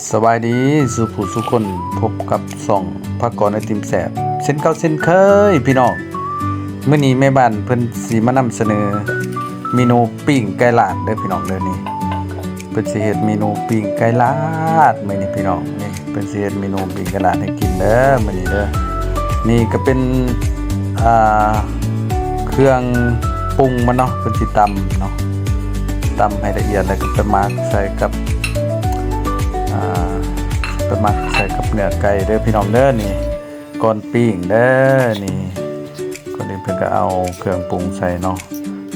ສະບາຍດີສູ່ຜູ້ສູ່ຄົນ, ພົບກັບຊ່ອງພາກອນໄອຕິມແຊບເຊັ່ນເກົ່າເຊັ່ນເຄີຍພີ່ນ້ອງ. ມື້ນີ້ແມ່ບ້ານເພິ່ນຊິມານຳສະເໜີເມນູປີ້ງໄກ່ລາດເດີພີ່ນ້ອງເດີ. ນີ້ເພິ່ນຊິເຮັດເມນູປີ້ງໄກ່ລາດມື້ນີ້ພີ່ນ້ອງ. ນີ້ເພິ່ນຊິເຮັດເມນູປີ້ງໄກ່ລາດໃຫ້ກິນເດີມື້ນີ້ເດີ. ນີ້ກໍເປັນ ອ່າ ເຄື່ອງປຸງມັນເນາະ, ເພິ່ນຊິຕຳເນາະ, ຕຳໃຫ້ລະອຽດ ແລ້ວກໍໄປໝັກໃສ່ກັບ ອ່າ ໄປໝັກໃສ່ກັບເນື້ອໄກ່ເດີພີ່ນ້ອງເດີ. ນີ້ກ່ອນປີ້ງເດີ. ນີ້ກ່ອນອື່ນເພິ່ນກໍເອົາເຄື່ອງປຸງໃສ່ເນາະ,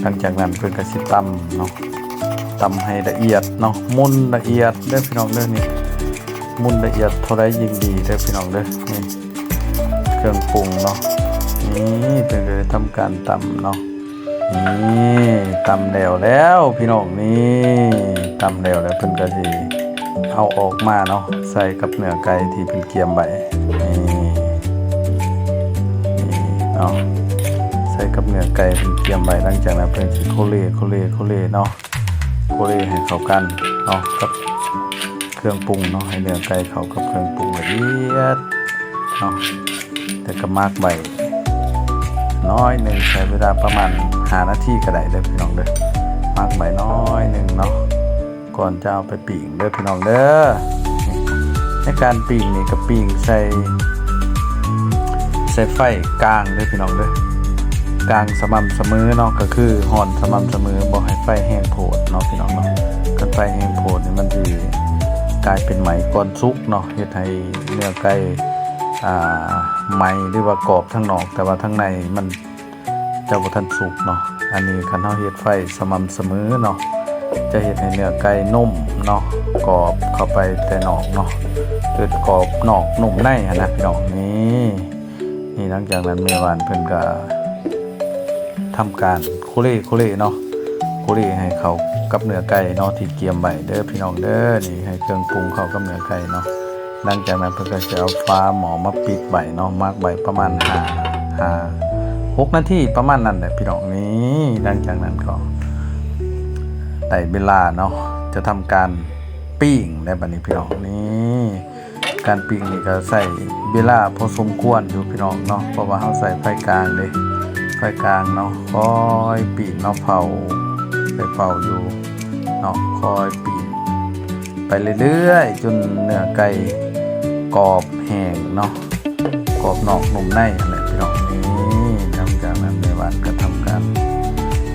ຫຼັງຈາກນັ້ນເພິ່ນກໍຊິຕຳເນາະ, ຕຳໃຫ້ລະອຽດເນາະ, ໝຸ່ນລະອຽດເດີພີ່ນ້ອງເດີ. ນີ້ໝຸ່ນລະອຽດເທົ່າໃດຍິ່ງດີເດີພີ່ນ້ອງເດີ. ນີ້ ເຄື່ອງປຸງເນາະ. ນີ້ເພິ່ນກໍໄດ້ທຳການຕຳເນາະ. ນີ້ຕຳແລ້ວແລ້ວພີ່ນ້ອງ. ນີ້ຕຳແລ້ວແລ້ວ ເພິ່ນກໍຊິເອົາອອກມາເນາະ, ໃສ່ກັບເນື້ອໄກ່ທີ່ເພິ່ນກຽມໄວ້. ນີ້ ນີ້ເນາະ, ໃສ່ກັບເນື້ອໄກ່ເພິ່ນກຽມໄວ້. ຫຼັງຈາກນັ້ນເພິ່ນຊິໂຄເລ ໂຄເລ ໂຄເລເນາະ. ໂຄເລໃຫ້ເຂົ້າກັນເນາະ ກັບເຄື່ອງປຸງເນາະ, ໃຫ້ເນື້ອໄກ່ເຂົ້າກັບເຄື່ອງປຸງລະອຽດເນາະ. ແລ້ວກໍໝັກໄວ້ໜ້ອຍໜຶ່ງ, ໃຊ້ເວລາປະມານຫ້ານາທີກໍໄດ້ເດີພີ່ນ້ອງເດີ. ໝັກໄວ້ໜ້ອຍໜຶ່ງເນາະ ກ່ອນຈະເອົາໄປປີ້ງເດີພີ່ນ້ອງເດີ. ໃນການປີ້ງນີ້ກໍປີ້ງໃສ່ ໃສ່ໄຟກາງເດີພີ່ນ້ອງເດີ, ກາງສະໝ່ຳສະເໝີເນາະ, ກໍຄືຮ້ອນສະໝ່ຳສະເໝີ, ບໍ່ໃຫ້ໄຟແຮງໂພດເນາະພີ່ນ້ອງເນາະ. ຄັນໄຟແຮງໂພດນີ້ມັນຊິກາຍເປັນໄໝກ່ອນສຸກເນາະ, ເຮັດໃຫ້ເນື້ອໄກ່ ອ່າ ໄໝ ຫຼືວ່າກອບທາງນອກ ແຕ່ວ່າທາງໃນມັນ ຈະບໍ່ທັນສຸກເນາະ. ອັນນີ້ຄັນເຮົາເຮັດໄຟສະໝ່ຳສະເໝີເນາະ ຈະເຮັດໃຫ້ເນື້ອໄກ່ນຸ້ມເນາະ, ກອບເຂົ້າໄປແຕ່ນອກເນາະ, ຈົນກອບນອກນຸ້ມໃນຫັ້ນນະພີ່ນ້ອງ. ນີ້ ນີ້ ຫຼັງຈາກນັ້ນແມ່ບ້ານເພິ່ນກະທຳການໂຄເລ ໂຄເລເນາະ, ໂຄເລໃຫ້ເຂົ້າກັບເນື້ອໄກ່ເນາະ ທີ່ກຽມໄວ້ເດີພີ່ນ້ອງເດີ. ນີ້ໃຫ້ເຄື່ອງປຸງເຂົ້າກັບເນື້ອໄກ່ເນາະ. ຫຼັງຈາກນັ້ນເພິ່ນກໍຈະເອົາຝາໝໍ້ມາປິດໄວ້ເນາະ, ໝັກໄວ້ປະມານຫ້າ ຫ້າ ຫົກນາທີປະມານນັ້ນແຫຼະພີ່ນ້ອງ. ນີ້ ຫຼັງຈາກນັ້ນກໍໄດ້ເວລາເນາະ ຈະທຳການປີ້ງແລ້ວບັດນີ້ພີ່ນ້ອງ. ນີ້ ການປີ້ງນີ້ກໍໃຊ້ເວລາພໍສົມຄວນຢູ່ພີ່ນ້ອງເນາະ, ເພາະວ່າເຮົາໃຊ້ໄຟກາງເດ້, ໄຟກາງເນາະ, ຄອຍປີ້ງເນາະ, ເຝົ້າ ໄປເຝົ້າຢູ່ເນາະ, ຄອຍປີ້ງ ໄປເລື້ອຍໆ ຈົນເນື້ອໄກ່ກອບແຫ້ງເນາະ, ກອບນອກນຸ້ມໃນຫັ້ນແຫຼະພີ່ນ້ອງ. ນີ້ ຫຼັງຈາກນັ້ນແມ່ບ້ານກໍທຳການ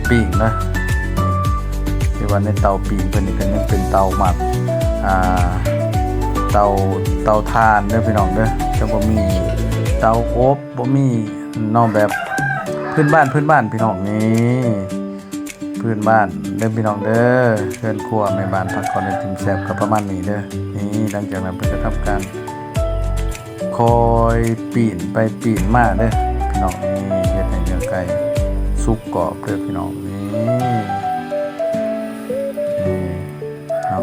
ປີ້ງເນາະ. ນີ້ ແຕ່ວ່າໃນເຕົາປີ້ງເພິ່ນນີ້ກໍຍັງເປັນເຕົາໝັກ ອ່າ ເຕົາ ເຕົາຖ່ານເດີພີ່ນ້ອງເດີ, ຈະບໍ່ມີເຕົາອົບ ບໍ່ມີເນາະ, ແບບພື້ນບ້ານ ພື້ນບ້ານພີ່ນ້ອງ. ນີ້ ພື້ນບ້ານເດີພີ່ນ້ອງເດີ. ເຮືອນຄົວແມ່ບ້ານພາກອນໄອຕິມແຊບກໍປະມານນີ້ເດີ. ນີ້ ຫຼັງຈາກນັ້ນເພິ່ນກໍທຳການຄອຍປີ້ງໄປປີ້ງມາເດີພີ່ນ້ອງ. ນີ້ ເຮັດໃຫ້ເນື້ອໄກ່ສຸກກອບເດີພີ່ນ້ອງ. ນີ້ ນີ້ ເນາະ,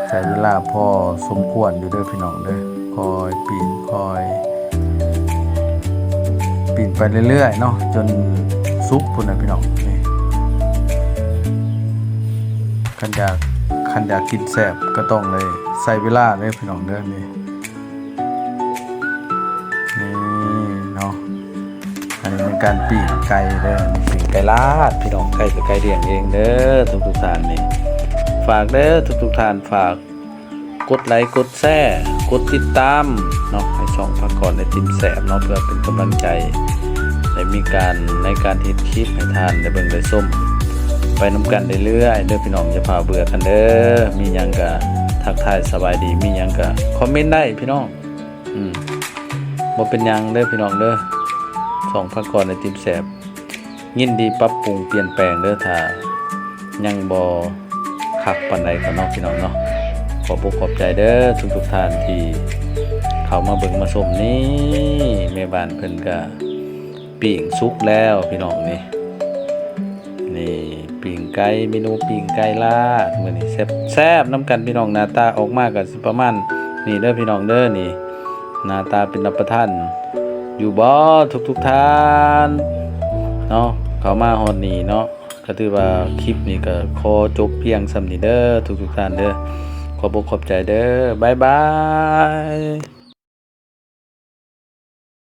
ໃຊ້ເວລາພໍສົມຄວນຢູ່ເດີພີ່ນ້ອງເດີ. ຄອຍປີ້ງ ຄອຍປີ້ງໄປເລື້ອຍໆເນາະ ຈົນສຸກພຸ້ນນະພີ່ນ້ອງ. ນີ້ ຄັນຢາກ ຄັນຢາກກິນແຊບກໍຕ້ອງໄດ້ໃຊ້ເວລາເດີພີ່ນ້ອງເດີ. ນີ້ ນີ້ເນາະ, ອັນນີ້ແມ່ນການປີ້ງໄກ່ເດີ, ປີ້ງໄກ່ລາດພີ່ນ້ອງ. ໄກ່ກໍໄກ່ລ້ຽງເອງເດີທຸກໆທ່ານ. ນີ້ ຝາກເດີທຸກໆທ່ານ, ຝາກກົດໄລ ກົດແຊ ກົດຕິດຕາມເນາະ ໃຫ້ຊ່ອງພາກອນໄອຕິມແຊບເນາະ, ເພື່ອເປັນກຳລັງໃຈ ໄດ້ມີການ ໃນການເຮັດຄລິບໃຫ້ທ່ານໄດ້ເບິ່ງໄດ້ຊົມໄປນຳກັນເລື້ອຍໆເດີພີ່ນ້ອງ. ຢ່າພາວເບື່ອກັນເດີ, ມີຫຍັງກະທັກທາຍສະບາຍດີ, ມີຫຍັງກະຄອມເມັນໄດ້ພີ່ນ້ອງ. ອືມ ບໍ່ເປັນຫຍັງເດີພີ່ນ້ອງເດີ, ຊ່ອງພາກອນໄອຕິມແຊບ ຍິນດີປັບປຸງປ່ຽນແປງເດີ, ຖ້າຍັງບໍ່ຄັກປານໃດກໍເນາະ ພີ່ນ້ອງເນາະ. ຂອບອົກຂອບໃຈເດີທຸກໆທ່ານທີ່ເຂົ້າມາເບິ່ງມາຊົມ. ນີ້ ແມ່ບ້ານເພິ່ນກະປີ້ງສຸກແລ້ວພີ່ນ້ອງ. ນີ້ ນີ້ປີ້ງໄກ່, ເມນູປີ້ງໄກ່ລາດມື້ນີ້ ແຊບໆນຳກັນພີ່ນ້ອງ. ໜ້າຕາອອກມາກໍຊິປະມານນີ້ເດີພີ່ນ້ອງເດີ. ນີ້ ໜ້າຕາເປັນຮັບປະທານຢູ່ບໍ່ທຸກໆທ່ານເນາະ, ເຂົ້າມາຮອດນີ້ເນາະ. ກໍຖືວ່າຄລິບນີ້ກໍຂໍຈົບພຽງສ່ຳນີ້ເດີທຸກໆທ່ານເດີ. ຂ ຂອບອົກຂອບໃຈເດີ້. ບາຍບາຍ.